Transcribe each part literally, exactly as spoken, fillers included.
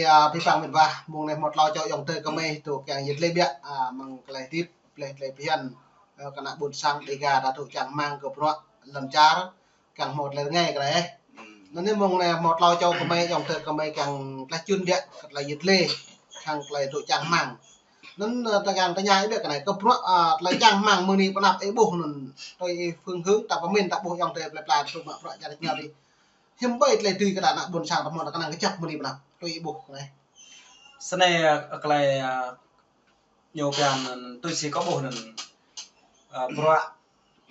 Ơ, pih pang met wa, mông anai hmâo tlâo čô ayŏng adơi kơmơi dŏ kiăng yit lĕ biă, ơ, mơ̆ng tơlơi hơdip, pleh tơlơi phiăn, ơ, kơ ană ƀôn sang Dega ta dŏ čang rơmang kơ bruă lŏn čar, kiăng hmâo tơlơi rơngai kơ anai. Anŭn yơh mông anai hmâo tlâo čô kơmơi ayŏng adơi kơmơi kiăng tơlơi čun biă, kơ tơlơi yit lĕ, hăng tơlơi dŏ čang rơmang. Anŭn, ơ, ta kiăng tơña ih biă kơ anai, kơ bruă, ơ, tơlơi čang rơmang mơ̆ng anai pơ anăp ih ƀuh anŭn, tui ih phương hướng ta pơmĭn ta ƀuh ayŏng adơi plơi pla dŏ mă bruă čar rơngai. Hiư̆m ƀơi tơlơi dưi kơ ană ƀôn sang ta hmâo ta kơnang kơjăp mơ̆ng anai pơ anăp, tui ih ƀuh kơ anai. Snei, ơ, tơlơi, ơ, ñu pia anŭn, tui si kâo ƀuh anŭn, ơ, bruă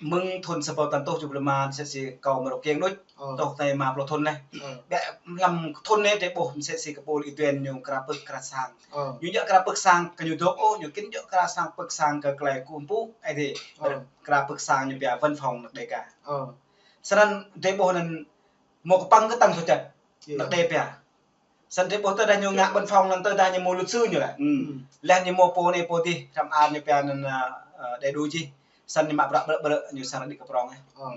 mơ̆ng thun sa rơbâo tăn tuh jơ̆p lơma mơsĕ si kâo mơ̆ rơkiêng đôč, Ơ. Tuh tơlơi ma pluh thun anai. Ơ. Biă lăm thun anai drơi ƀuh mơsĕ si kơ pô Ly Tuên ñu kra pơ̆k kra sang. Ơ. Ñu djơ̆ kra pơ̆k sang kơ ñu dŏ ôh, ñu kĭn djơ̆ kra sang pơ̆k sang kơ tơlơi kơkuh pơpŭ, ơ, dih. Ơ. Kra pơ̆k sang ñu pia văn phòng Dega. Ơ. Snăn drơi ƀuh anŭn mơ̆ kơpăng kơtăng soh čăt. Ơ. Anăp Dega pia. Snăn drơi ƀuh tơdah ñu ngă văn phòng anŭn tơdah ñu mâo luật sư ñu lĕ. Ơ. Leh ñu mâo pô anai pô dih, hrăm ar ñu pia anŭn, ơ, ơ, đe đu jih. Snăn ñu mă bruă ƀrơ̆ ƀrơ̆ ñu srăng đĭ kơ prong, ơ. Ơ.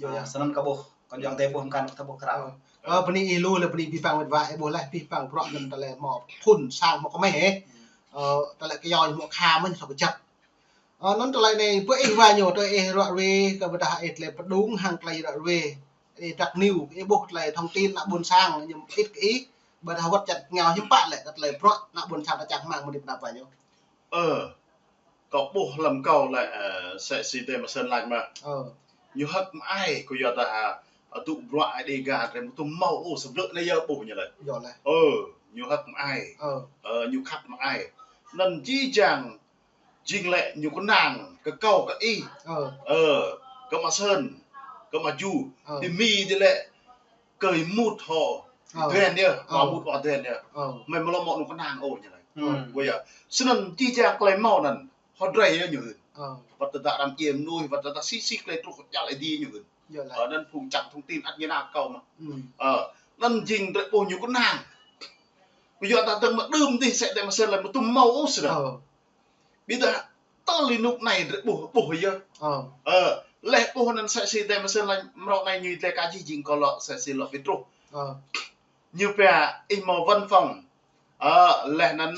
Ơ, snăn kâo ƀuh, kâo ayŏng adơi ƀuh mơkăn kâo ƀuh krao. Ơ, bơni ih lu lĕ bơni pih pang met wa, ih ƀuh leh pih pang bruă anŭn tơlơi hmâo thun sang hmâo kơmơi, ơ. Ơ, tơlơi kơyâo hmâo kha mơ̆n soh kơjăp. Ơ, anŭn tơlơi anai, ƀơi ih wa ñu, tơlơi ih ruă ruê, kơ ƀôdah ih tơlơi pơdŏng hăng tơlơi ruă ruê. Ih trăk niu, ih ƀuh tơlơi thông tin ană ƀôn sang, ñu mơit kơ ih, ƀôdah wơ̆t čăt ngao hiư̆m pă lĕ, kơ tơlơi bruă ană ƀôn sang ta čang rơmang mơ̆ng anai pơ anăp wa ñu. Ơ, kâo ƀuh lăm kâo lĕ, ơ, mơsĕ si Dê Mơsơn lač mơ̆. Ơ. Ñu hơ̆k mơai, kơ yua dah, ơ, dŏ bruă Dega drơi mơ̆ tŭ mâo ôh, sơblơ̆ anai yơh ƀuh ñu lĕ. Yơh lĕ. Ơ, ñu hơ̆k mơai. Ơ. Ơ, ñu khăp mơai. Anŭn jih jang jing lĕ ñu kơnang kơ kâo kơ ih. Ơ. Ơ, kơ mă Sơn, kơ mă Ju. Ơ. Ih mĭn dih lĕ kơ ih mŭt hŏ. Ơ. Duen yơh, ơ, mŭt hŏ duen yơh. Ơ. Mơi mơlŏm mơ̆ ñu kơnang ôh ñu lĕ. Ơ. Wơ̆t yơh. Snăn jih jang tơlơi mâo anŭn, hŏ drơi yơh ñu hưn. Ơ. Wơ̆t tơdah đăm iĕm mơnuih, wơ̆t tơdah si si tơlơi truh kơ čăl ih dih ñu hưn. Yơh lĕ. Ơ, anŭn phung čang thông tin ăt ñu nao kâo mơ̆. Ơ. Anŭn jing drơi ƀuh ñu kơnang. Kơ yua dah dơ̆ng mơ̆ đưm dih mơsĕ Dê Mơsơn lĕ mơ̆ tŭ mâo ôh sơdah. Ơ. Ƀiădah tơl ih nŭk anai drơi ƀuh, ƀuh yơh. Ơ. Ơ, leh ƀuh anŭn mơsĕ si Dê Mơsơn lač mrâo anai ñu tơlơi ka jih jing kâo lŏ mơsĕ si lŏ wĭt truh. Ơ. Ñu pia ih mâo văn phòng. Ơ, leh anŭn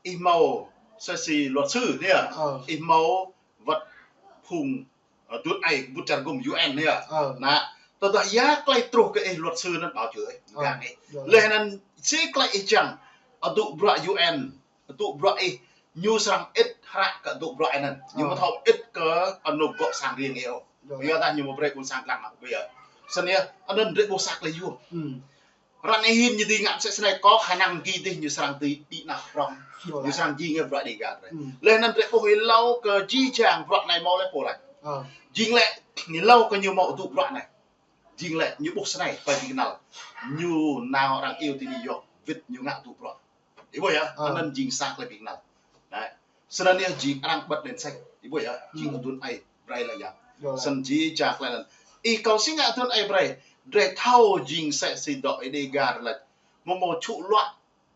ih mâo mơsĕ si luật sư anai. Ơ. Ih mâo wơ̆t phung, ơ, dŭt ai ƀut čar gum U N anai. Ơ. Anŭn, tơdah ya tơlơi truh kơ ih luật sư anŭn bảo chữa ih. Ơ. Gah ih. Yơh. Leh anŭn si tơlơi ih čang, ơ, dŏ bruă U N, dŏ bruă ih, ñu srăng ĭt hră kơ dŏ bruă anŭn. Ñu mơ̆ thâo ĭt kơ anŏ gŏ sang riêng ih ôh. Yơh. Yua dah ñu mơ̆ brơi ƀôn sang lăng mă ƀiă. Snăn yơh, anŭn drơi ƀuh sa tơlơi yua. Ơ. Arăng ih hĭn ñu dưi ngă mơsĕ snei kâo khả năng gih dih ñu srăng dưi đĭ nao prong. Yơh. Ñu srăng jing ngă bruă Dega drơi. Ơ. Leh anŭn drơi ƀuh hlâo kơ jih jang bruă anai mâo lĕ pô lač. Ơ. Jing lĕ hlâo kơ ñu mâo dŏ bruă anai. Jing lĕ ñu ƀuh snei, tơlơi ƀing anŭn. Ñu nao arăng iâu tui ñu yơh, wĭt ñu ngă dŏ bruă. Ih ƀuh yơh, ơ, anŭn jing sa tơlơi ƀing anŭn. Anai, snăn yơh jing arăng ƀơ̆t lên sĕk. Ih ƀuh yơh, jing, ơ, adŭn ai brơi lač yơh. Yơh. Snăn jih jang tơlơi anŭn. Ih kâo si ngă adŭn ai brơi. Drơi thâo jing mơsĕ si dŏ Dega lač. Mơ̆ mâo čŭ luă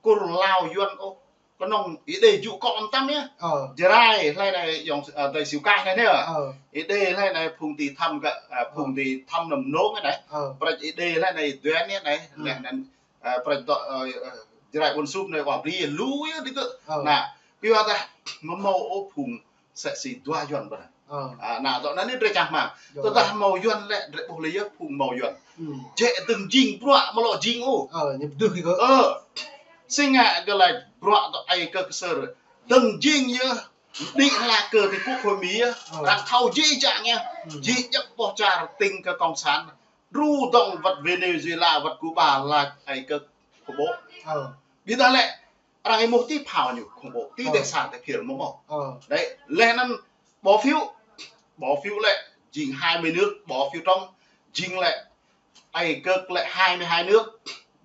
Kur Lao Yuăn ôh. Kơnơ̆ng Êđê jŭ kơ mơtam yơh. Ơ. Jrai hlơi anai yŏng, ơ, tơi siu kah anai yơh. Ơ. Êđê hlơi anai phung ti thăm kơ, ơ, phung, ơ, ti thăm nơm nông anai. Ơ. Prăč Êđê hlơi anai Duen anai. Ơ. Leh anŭn Ơ, prăč dŏ, ơ, ơ, Jrai Ƀuôn Sŭp anai wah bri lu yơh dih kơ. Ơ. Anŭn, kơ yua dah mơ̆ mâo ôh phung mơsĕ si dua Yuăn ƀơi anŭn. Ơ. Ơ, anŭn dŏ anŭn anai drơi čang rơmang. Yơh. Tơdah mâo Yuăn lĕ drơi ƀuh lĕ yơh phung mâo Yuăn. Ơ. Jĕ dơ̆ng jing bruă mơ̆ lŏ jing ôh. Ơ, ñu pơdưh kơ. Ơ. Si ngă kơ lač bruă dŏ ai kơ kơsơr. Dơ̆ng jing yơh. Đĭ hla kơ ti quốc hội Mi yơh. Ơ. Arăng thâo jih jang yơh. Ơ. Jih djŏp boh čar tĭng kơ cộng sản. Đru dơ̆ng wơ̆t Venezuela, wơ̆t Cuba lač ai kơ khủng bố. Ơ. Ƀiădah lĕ, arăng ih mŭt ti phao ñu khủng bố, ti, ơ, dêh sang dêh phiêl mơ̆ mâo. Ơ. Đấy, leh anŭn bỏ phiếu, bỏ phiếu lĕ, jing hai mươi nước, bỏ phiếu trống, jing lĕ, ai kơ lĕ hai mươi hai nước,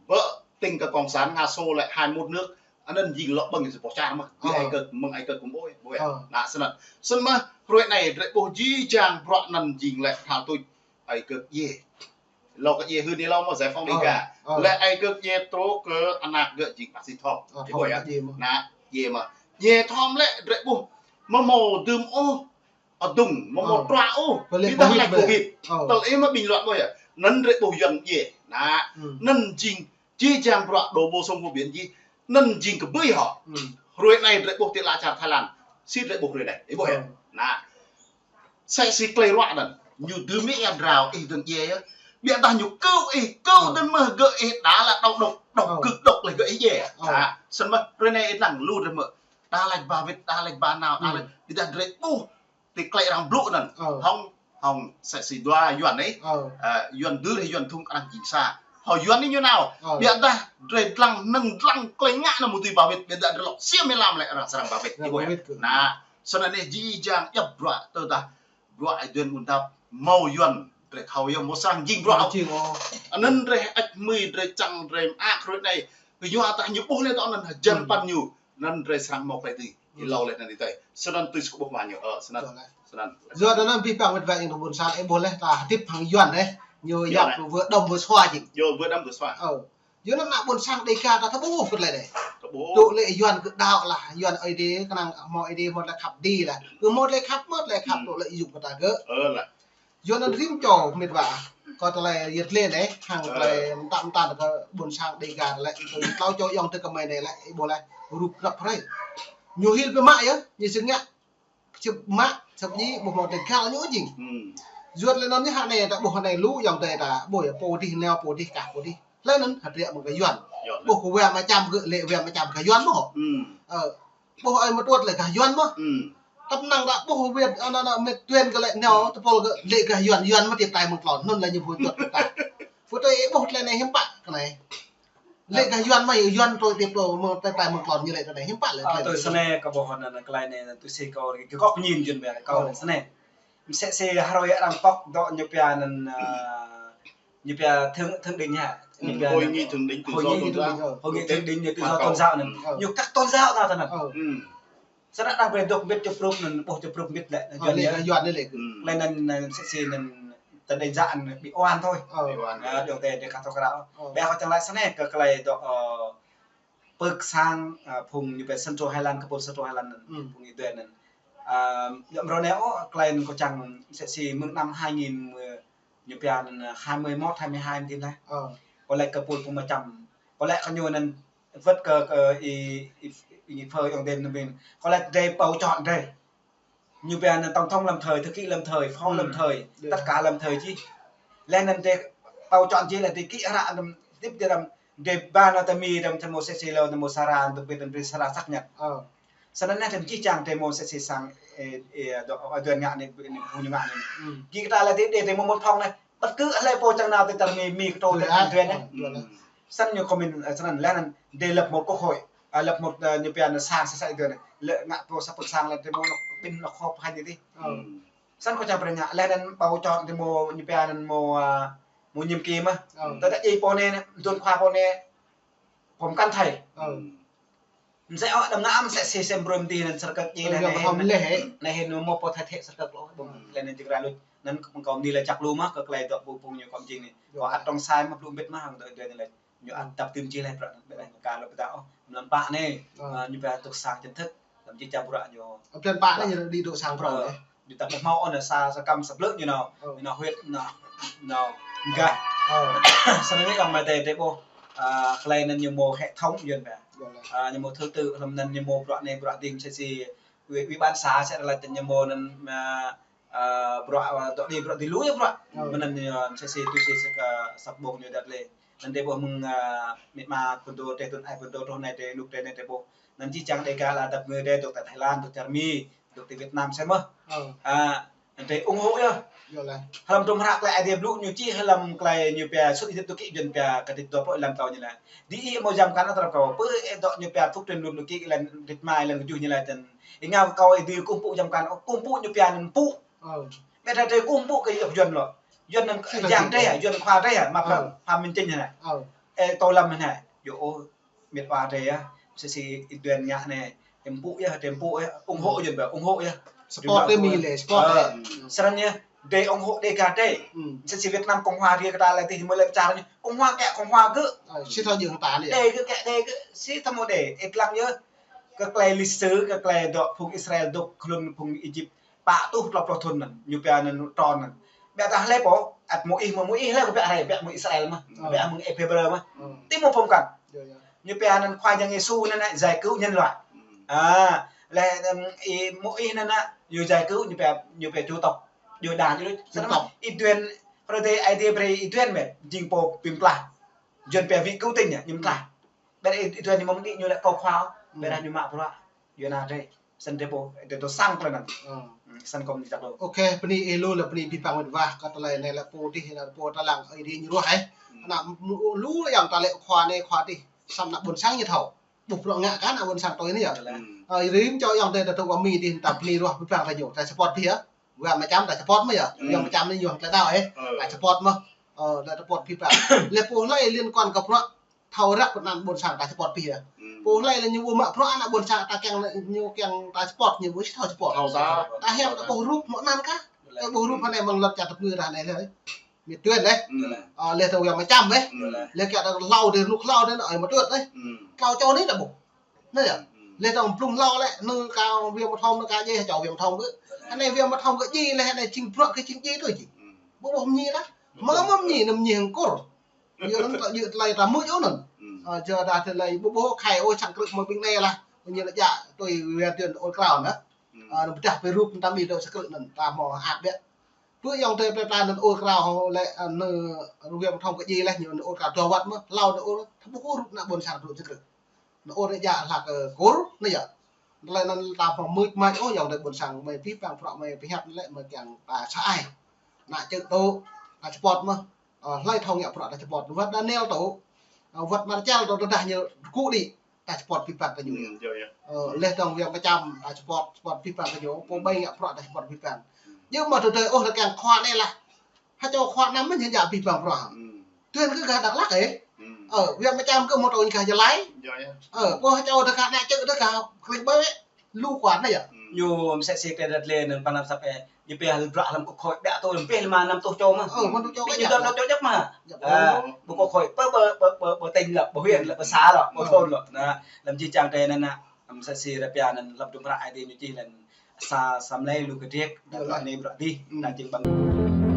ƀơi tĭng kơ cộng sản Nga Xô lĕ hai mươi mốt nước, anŭn jing lŏ ƀơ̆ng si boh čar mơ̆, ơ, ai kơ, mơ̆ng ai kơ khủng bố, ƀuh yơh. Ơ. Anŭn snăn. Snăn mơ̆, hrơi anai, drơi ƀuh jih jang bruă anŭn jing lĕ, thâo tui, ai kơ djai. Hlâo kơ djai hưn hlâo mơ̆ giải phóng Dega. Ơ, ơ. Lĕ ai kơ djai truh kơ anăk gơ̆ jing bác sĩ Thom. Ơ, ih ƀuh yơh. Djai mơ̆. Anŭn, djai mơ̆. Djai Thom lĕ drơi ƀuh. Mơ̆ mâo dưm ôh. Adŭng, mơ̆ mâo, ơ, trua ôh. Ƀiădah lač Covid. Ơ. Tơl ih mơ̆ bình luận ƀuh yơh. Anŭn drơi ƀuh Yuăn djai. Anŭn, ơ, anŭn jing Či jang bruă đổ bổ sung phổ biến či. Anŭn jing kơ ƀơi hŏ. Hrơi anai drei ƀuh ti ala čar Thái Lan. Si drei ƀuh hrơi anai. Ih ƀuh yơh. Anŭn. Sĕ si klei ruă anŭn. Ñu dưm ih ia drao ih dơ̆ng djai yơh. Biă dah ñu kơ̆ ih, kơ̆ dơ̆ng mơ̆ gơ̆ ih đa laĭ đŏk đŏk, đŏk kơ̆ đŏk lĕ gơ̆ ih djai. Anŭn. Snăn mơ̆ hrơi anai ih lăng lu drei mơ̆. Đa laĭ ba wĭt, đa laĭ ba nao, đa laĭ. Biă dah drei ƀuh ti klei arăng blŭ anŭn. Hŏng, hŏng sĕ si dua Yuan anai. Ơ, Yuan dưr, Yuan thŭng arăng jing sa. Hŏ Yuan anai ñu nao. Biă dah drei dlăng, năng dlăng klei ngă anŭn mơ̆ tui ba wĭt, biă dah drei lŏk siam ih lăm lĕ arăng srăng ba wĭt. Ih ƀuh yơh. Anŭn. Snăn anai či jang djŏp bruă tơdah bruă ih duen ƀun dap mâo Yuan drei thâo yơh mâo srăng jing bruă. Anŭn drei hơăč hmưi drei čang drei mơak hrơi anai. Kơ ñu atah ñu ƀuh lĕ tŏ anŭn hơjăn păn ñu. Anŭn drei srăng mâo klei dưi. Ih lâo lĕ anŭn ih tơi. Snăn tui si kơ ƀuh mă ñu. Ơ, snăn. Snăn. Yua anŭn abih bang wĭt wĕ ing tơ ƀôn sang ih ƀuh lĕ ta hơdip hăng Yuan ih. Ñu yap kơ wơ̆t đăm wơ̆t sua jing. Yua wơ̆t đăm wơ̆t sua. Ơ. Yua anŭn ană ƀôn sang Dêga ta tơƀuh pơt lĕ anai. Tơƀuh. Tŭ lĕ Yuan kơ đao lah, Yuan Ơi Adai kơnang hmâo Ơi Adai hmâo lĕ khăp đĭ lah. Kơ hmâo lĕ khăp, hmâo lĕ khăp tŭ lĕ yŭk kơ ta gơ̆. Ơ lah. Yua anŭn rĭm čô mĕt wa. Kơ tơlơi yơh lĕ anai, hăng tơlơi mơta mơta kơ ƀôn sang Dêga lĕ, tơlơi tlâo čô ayŏng adơi kơ mơi anai lĕ, ih ƀuh lĕ, rup rap hrơi. Ñu hil pơ mă yơh, ñu sing ngă. Čư̆p mă, čư̆p djai, ƀuh mơ̆ tơgal ñu jing. Yua lĕ anŭn ñu hă anai, ta ƀuh anai lu ayŏng adơi ta, ƀuh yơh pô dih nao, pô dih kah, pô dih. Lĕ anŭn hơdră mơ̆ng kơ Yuan. Ƀuh kơ wĕ mơčăm gơ̆, lĕ wĕ mơčăm kơ Yuan mơ̆. Ơ, ƀuh ơi mơtuăt lĕ kơ Yuan mơ̆. Tăp năng đa ƀuh wĕ, ană, ană mĕt Yuan kơ lĕ nao, tơpul gơ̆ lĕ kơ Yuan, Yuan mơ̆ tiap tai mơ̆ng klon, anŭn lĕ ñu ƀu tuăt ta. Pơtơi ih ƀuh tơlơi anai hiư̆m pă kơ anai. Lĕ kơ Yuan mă, Yuan tui tiap tơ mơ̆ tơpai mơ̆ng klon ñu lĕ tơlơi hiư̆m pă lĕ. Ơ, tơlơi tui anai. Snăn kơ ƀuh anŭn, anŭn klei anai, tui si kâo, kơ kâo pơñen jing biă, kâo anŭn snăn. Msĕ si hrơi arăng pŏk dŏ ñu pia anŭn, ơ, ñu pia thượng, thượng đỉnh hă. Ñu pia hội nghị thượng đỉnh tự do tôn giáo. Hội nghị thượng đỉnh tự do tôn giáo anŭn. Ñu kăk tôn giáo ta anŭn. Snăn arăng brơi dŏ mbĭt čơprŭp anŭn, ƀuh čơprŭp mbĭt lĕ, Yuan lĕ. Yuan lĕ. Klei anŭn, anŭn msĕ si anŭn ta đơn giản anŭn ƀĭ oan thôi. Ƀĭ oan. Ơ, dŏ tơ, tơ kơ thâo krao. Biă kơ čang laĭ snăn kơ klei dŏ, ơ, pơ̆k sang, ơ, phung ñu pia Central Highland, kơ pô Central Highland anŭn, phung ih duen anŭn. Ơ, dŏ mrô anai ôh, klei anŭn kơ čang msĕ si mơ̆ng năm hai nghìn mơ̆, ñu pia anŭn, ơ, hai mươi mốt, hai mươi hai anŭn tih lĕ. Kơ lĕ kơ pô phung mơčăm. Kơ lĕ kơ ñu anŭn wơ̆t kơ, kơ ih, ih, ih, ih phơi ayŏng adơi anŭn ƀing. Kơ lĕ drei bầu chọn drei. Ñu pia anŭn tổng thống lâm thời, thư ký lâm thời, phó lâm thời, tất cả lâm thời či. Lĕ anŭn drei bầu chọn či lĕ drei kĭ hră anŭn, tip drei đăm, drei ba anŭn tơ Mi đăm, tơ mâo sĕ si lơ, tơ mâo Sara, tơ ƀĭt đăm drei Sara xác nhận. Snăn anai drei či čang drei mâo sĕ si sang, ơ, ơ, dŏ, ơ, Yuan ngă anai, anai, phung ñu ngă anai. Kĭ kơ ta lĕ drei, drei, drei mâo một phòng anai. Bất cứ hlei pô čang nao tơ čar Mi, Mi kơ trô tơ Yuan anai. Snăn ñu comment, ơ, snăn lĕ anŭn drei lập một quốc hội, ơ, lập một, ơ, ñu pia anŭn sang sĕ sĕ Yuan anai. Lĕ ngă pô sa pơ̆k sang lĕ drei mâo anŭn ƀĭn anŭn khŏp hai anai tih. Snăn kơ čang brơi ngă, lĕ anŭn bầu chọn drei mâo ñu pia anŭn mâo, ơ, mâo nhiệm kỳ mơ̆. Tơdah djai pô anai, dŏ khua pô anai, pô mkăn thay. Msĕ ôh, đăm ngă msĕ si sem brơi mơ̆ng anŭn sơrkơ̆k djai anai, anai hĭn, anai hĭn mâo pô thay thế sơrkơ̆k lu, ƀơ̆ng lĕ anŭn jing rai lu. Anŭn kơ kâo mơ̆ng anai lĕ čăk lu mơ̆, kơ klei dŏ ƀu phung ñu kơ jing anai. Kâo ăt tŏng sai mơ̆ blŭ mbĭt mơ̆, hăng dŏ dŏ anai lĕ. Ñu ăt dăp tưm či lĕ bruă anŭn, ƀĕ lĕ ñu ka lŏ pơdah ôh. Mlam pă anai, ơ, ñu pơdah dŏ sang chính thức, lăm či čăm bruă ñu. Ơ, mlam pă anai ñu đi dŏ sang bruă anai. Ñu ta ƀu hmâo anŭn sa, sa kăm sa blư̆ ñu nao, ñu nao huyện, nao, nao gah. Snăn anai ayŏng amai adơi drei ƀuh, ơ, klei anŭn ñu mâo hệ thống Yuan biă. Ơ, ñu mâo thứ tự, hlăm anŭn ñu mâo bruă anai, bruă dih, msĕ si ủy, ủy ban xã sĕ laĭ ñu mâo anŭn, ơ, ơ, bruă, ơ, dŏ dih, bruă dih lu yơh bruă. Mơ̆ng anŭn, ơ, msĕ si tui si sek, ơ, săp ƀơ̆ng ñu dăt lĕ. Anŭn drei ƀuh mơ̆ng, ơ, mĭt ma phŭn dô, drei tŭn ai phŭn dô, truh anai drei, anŭn drei anai drei ƀuh. Anŭn či čang Dêga lĕ dăp ngă drei dŏ tơ Thái Lan, dŏ čar Mi, dŏ tơ Việt Nam sĕ mơ̆. Ơ, anŭn drei ủng hộ yơh. Hlăm hră klei Aê Diê blŭ ñu či hlăm klei ñu pia Xuất Ai-Cập tơ kĭ Yuan pia kơdĭt dua pluh lăm tơl ñu laĭ. Dih ih mâo jăm kăn ôh tơlơi kâo. Pơ ih dŏ ñu pia phúc truyền luật tơ kĭ lăn kơdĭt mai lăn kơjuh ñu laĭ tơl. Ih ngă kơ kâo ih dưi kơkuh pơpŭ jăm kăn ôh, kơkuh pơpŭ ñu pia anŭn pơpŭ. Ƀĕ dah drei kơkuh pơpŭ kơ Yuan lŏ. Yuan anŭn yang drei hă, Yuan khua drei hă, mă pham, pham minh chính hă. Ê, tô lâm hă. Yua ôh, mĭt wa drei yơh. Msĕ si ih duen ngă anai. Ih pơpŭ yơh, drei pơpŭ yơh, ủng hộ Yuan ƀă, ủng hộ yơh. Support drei Mi lĕ, support drei. Snăn yơh, drei ủng hộ Dêga drei. Msĕ si Việt Nam Cộng hòa drei kơ ta lĕ tih mơ̆ lĕ čar ñu. Cộng hòa kĕ, Cộng hòa gơ̆. Ơ, si thâo jing ta lĕ. Drei gơ̆ kĕ, drei gơ̆, si thâo mâo drei. Ih lăng yơh. Kơ klei lịch sử, kơ klei dŏ phung Israel dŏ hlŭn phung Êjip. Pă tuh klâo pluh thŭn anŭn, ñu pia anŭn trôn anŭn. Ƀĕ dah hlei pô, ăt Môis mơ̆, Môis lĕ kơ pĕ rai, pĕ mơ̆ng Israel mơ̆, pĕ mơ̆ng Hêbrơ mơ̆. Ti mơ̆ phung kăn. Ñu pia anăn Khua Yang Yêsu anăn jai kơ nhân loại. A, lĕ, ưm, ih Môis anăn ñu jai kơ ñu pia, ñu pia chủng tộc, ñu đa ñu. Snăn mơ̆, Ih Duên, Ih Duên, Ih Duên mĕ, jing pô pơklaih. Yuăn pia vị cứu tinh ñu pơklaih. Ƀiădah Ih Duên ñu mơ̆ng đĭ ñu lĕ kâo khua, ƀiădah ñu mă bruă. Yuăn anăn drei. Snăn drei pô, drei tơ sang tơlơi anăn. Snăn kâo mơ̆ng čăk đô. Ok, bơni ih lu lĕ bơni abih bang wơ̆t wa, kơ tơlơi anai lĕ pô dih, lĕ pô ta lăng, ơi dih ñu ruah, ơ. Anăn lu yang ta lĕ khua anai khua dih, samơ̆ ană ƀôn sang ñu thâo. Ƀuh bruă ngă kơ ană ƀôn sang tui anai yơh. Ơ, rĭm čô yang drei ta tŭ kơ Mi dih ta bơni ruah abih bang ta ñu, ta support dih yơh. Wa mơčăm ta support mơ̆ yơh. Yang mơčăm anai ñu hăng tơlơi đaŏ, ơ. Ta support mơ̆. Ơ, ta support abih bang. Lĕ pô hlơi liên quan kơ bruă thâo răk pơ anăn ƀôn sang ta support pih yơh. Pô hlơi lĕ ñu ƀu mă bruă anăn ƀôn sang ta kiăng ñu kiăng ta support ñu ƀu thâo support. Thâo ta. Ta hiam ta ƀuh rup mơ̆ anăn kah. Ta ƀuh rup anai mơ̆ng lăp čar tơpơ̆ng ră anai lĕ. Mi tuyên lĕ. Ơ, lĕ ta yang mơčăm lĕ. Lĕ kiăng ta hlâo dih rơnŭk hlâo dih anai mă tuyên lĕ. Hlâo čô anai ta ƀuh. Anai yơh. Lĕ ta blung hlâo lĕ nư ka Wiang Mơthong nư ka djai čô Wiang Mơthong kơ. Anai Wiang Mơthong kơ djai lĕ anai jing bruă kơ jing djai tui djai. Ƀu ƀuh mơñi lah. Mơ̆ mơñi nư mơñi hăng Kur. Yua anăn ta, yua tơlơi ta mưč ôh anăn. Ơ, jơ dah tơlơi ƀu ƀuh khai ôh sang krư̆ mơ̆ ƀing anai lah. Ñu lĕ djă tui Wiang Tuyên ôl krao anăn. Ơ, anăn pơdah pơ rup ta mi dŏ sang krư̆ anăn ta mơ̆ hăt biă. Pơ yang tui plei pla anăn ôl krao lĕ, ơ, anăn Wiang Mơthong kơ djai lah ñu anăn ôl krao dua wăt mơ̆. Hlâo anăn ôl, ta ƀuh rup ană ƀôn sang dŏ sang krư̆. Anăn ôl anai djă hla kơ Kur, anai yơh. Tơlơi anăn ta mơ̆ mưč mač ôh, yang tui ƀôn sang mơi abih bang bruă mơi pơhiăp lĕ mơi kiăng ta sa ai. Ană čư̆ tŭ, ta support mơ̆. Ơ, hlơi thâo ngă bruă ta support. Wăt Daniel tŭ, ơ, wăt Marcel tŭ tơdah ñu rơkŭ đĭ, ta support abih bang kơ ñu. Ơ, lĕ dŏng Wiang mơčăm, ta support, support abih bang kơ ñu. Pô ƀai ngă bruă ta support abih bang. Ñu mơ̆ tơdơi ôh ta kiăng khua anai lah. Hă čô khua anăn mơ̆ ñu djă abih bang bruă. Tuyên kơ gah Dak Lak ơ. Ơ, Wiang mơčăm kơ mơ̆ tơ̆ ñu gah Gia Lai. Ơ, pô hă čô ta gah ană čư̆ ta gah kring ƀai. Lu khua anai yơh. Ñu msĕ si kơ đăt lĕ anăn pơnăp săp ơ. Ñu pia bruă hlăm kơ khôi ƀiă tui lăm pih lima năm tuh čô mơ̆. Ơ, mơ̆ tuh čô ƀiă tui čô jăk mơ̆. Ơ, ƀu kơ khôi pơ, pơ, pơ, pơ tỉnh lĕ, pơ huyện lĕ, pơ xã lĕ, pơ thôn lĕ. Anăn, lăm jih jang drei anăn, msĕ si ră pia anăn lăm dŭm hră ai tiê ñu čih lĕ sa, sa mlei lu kơdriêk, ta bruă anai bruă dih, ta jing ƀăng.